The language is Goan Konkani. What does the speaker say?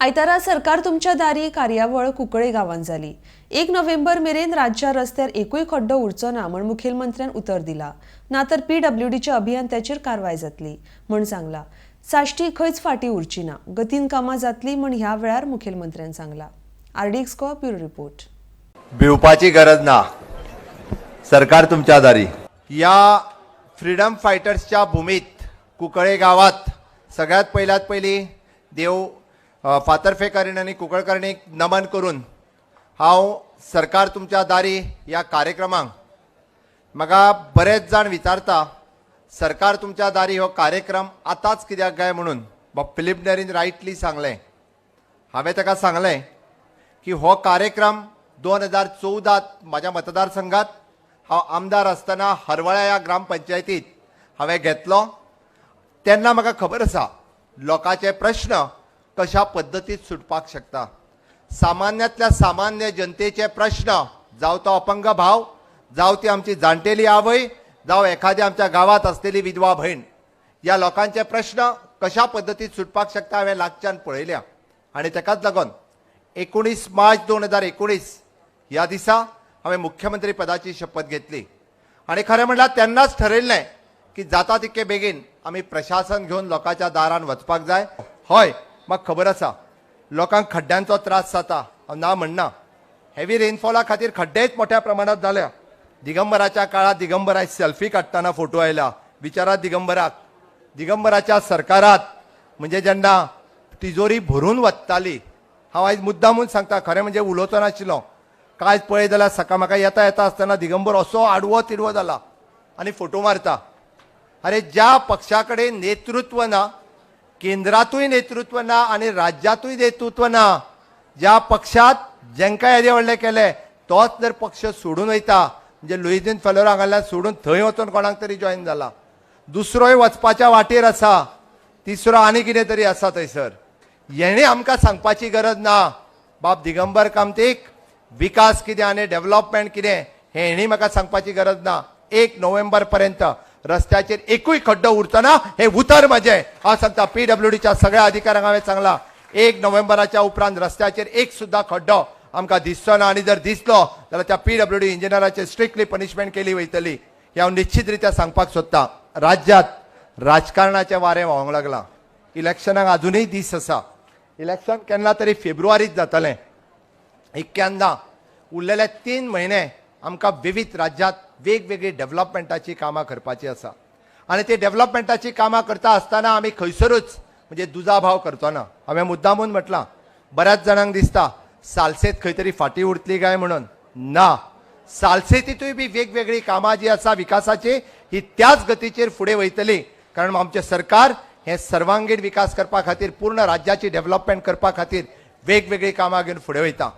आयतारा सरकार तुमच्या दारी कार्यावळ कुंकळे गांवांत जाली. 1 नोव्हेंबर मेरेन राज्या रस्त्यार एकूय खड्डो उरचो ना म्हण मुखेलमंत्र्यान उतर दिला, ना तर पीडब्ल्यूडीच्या अभियंत्याचेर कारवाय जातली म्हण सांगला. साश्टी खंयच फाटीं उरची ना, गतीन कामां जातली म्हण ह्या वेळार मुखेलमंत्र्यान सांगला. RDX Goa, bureau report. भिवपाची गरज ना, सरकार तुमच्या दारी. या फ्रीडम फायटर्सच्या भूमीत कुंकळे गावात सगळ्यात पयल्यात पयली देव फातर्फेकारीण आनी कुंकळकारणीक नमन करून हांव सरकार तुमच्या दारी ह्या कार्यक्रमाक. म्हाका बरेच जाण विचारता, सरकार तुमच्या दारी हो कार्यक्रम आतांच कित्याक काय म्हणून. बाब फिलीप नेरीन रायटली सांगलें. हांवें ताका सांगलें की हो कार्यक्रम 2014त म्हाज्या मतदारसंघात हांव आमदार आसतना हरवळ्या ह्या ग्रामपंचायतीत हांवें घेतलो. तेन्ना म्हाका खबर आसा लोकांचे प्रश्न कशा पद्दतीत सुटपाक शकता. सामान्यांतल्या सामान्य जनतेचे प्रश्न, जावं तो अपंग भाव, जावं ती आमची जाणटेली आवय, जावं एखादी आमच्या गांवांत आसलेली विधवा भयण, ह्या लोकांचे प्रश्न कशा पद्दतीत सुटपाक शकता हांवें लागच्यान पळयल्या. आनी ताकाच लागून 19 मार्च 2019 ह्या दिसा हांवें मुख्यमंत्री पदाची शपथ घेतली. आनी खरें म्हणल्यार तेन्नाच ठरयल्लें की जाता तितके बेगीन आमी प्रशासन घेवन लोकांच्या दारान वचपाक जाय. हय, म्हाका खबर आसा लोकांक खड्ड्यांचो त्रास जाता, हांव ना म्हणना. हेवी रेनफॉला खातीर खड्डेच मोठ्या प्रमाणात जाल्या. दिगंबराच्या काळात दिगंबर आयज सेल्फी काडटना फोटो आयला. विचारात दिगंबराक. दिगंबराच्या सरकारात म्हणजे जेन्ना तिजोरी भरून वत्ताली, हांव आयज मुद्दामून सांगता, खरें म्हणजे उलोवचो नाशिल्लो. कांय पळय जाल्यार सकाळ म्हाका येता येता आसतना दिगंबर असो आडवो तिडवो जाला आनी फोटो मारता. अरे, ज्या पक्षा कडेन नेतृत्व ना, केंद्रातूय नेतृत्व ना आनी राज्यातूय नेतृत्व ना, ज्या पक्षात जेंकां येदे व्हडले केले तोच जर पक्ष सोडून वयता, म्हणजे लुईझीन फेलेरो हांगासरल्यान सोडून थंय वचून कोणाक तरी जॉयन जाला, दुसरोय वचपाच्या वाटेर आसा, तिसरो आनी कितें तरी आसा थंयसर, हेणें आमकां सांगपाची गरज ना. बाब दिगंबर कामतीक विकास कितें आनी डेव्हलपमेंट कितें हें हेणी म्हाका सांगपाची गरज ना. 1 नोव्हेंबर पर्यंत रस्त्याचेर एकूय खड्डो उरचो ना हें उतर म्हजें. हांव सांगता, पीडब्ल्यूडीच्या सगळ्या अधिकाऱ्यांक हांवें सांगलां, 1 नोव्हेंबराच्या उपरांत रस्त्याचेर एक सुद्दां खड्डो आमकां दिसचो ना आनी जर दिसलो जाल्यार त्या पीडब्ल्यूडी इंजिनियराचेर स्ट्रिक्टली पनिशमेंट केली वयतली, हें हांव निश्चित रित्या सांगपाक सोदतां. राज्यात राजकारणाचें वारें व्हांवंक लागलां. इलेक्शनाक अजुनूय दीस आसा. इलेक्शन केन्ना तरी फेब्रुवारीत जातलें. इतक्यान उरलेले 3 म्हयने आमकां विविध राज्यांत वेगवेगळी डेव्हलपमेंटाची कामां करपाची आसा आनी ती डेव्हलपमेंटाची कामां करता आसतना आमी खंयसरूच म्हणजे दुजाभाव करचो ना. हांवें मुद्दामून म्हटलां, बऱ्याच जाणांक दिसता सालसेत खंय तरी फाटीं उरतली काय म्हणून. ना, सालसेतीतूय बी वेगवेगळी कामां जी आसा विकासाची ही त्याच गतीचेर फुडें वयतली, कारण आमचें सरकार हें सर्वांगीण विकास करपा खातीर, पूर्ण राज्याची डेव्हलपमेंट करपा खातीर वेगवेगळी कामां घेवन फुडें वयता.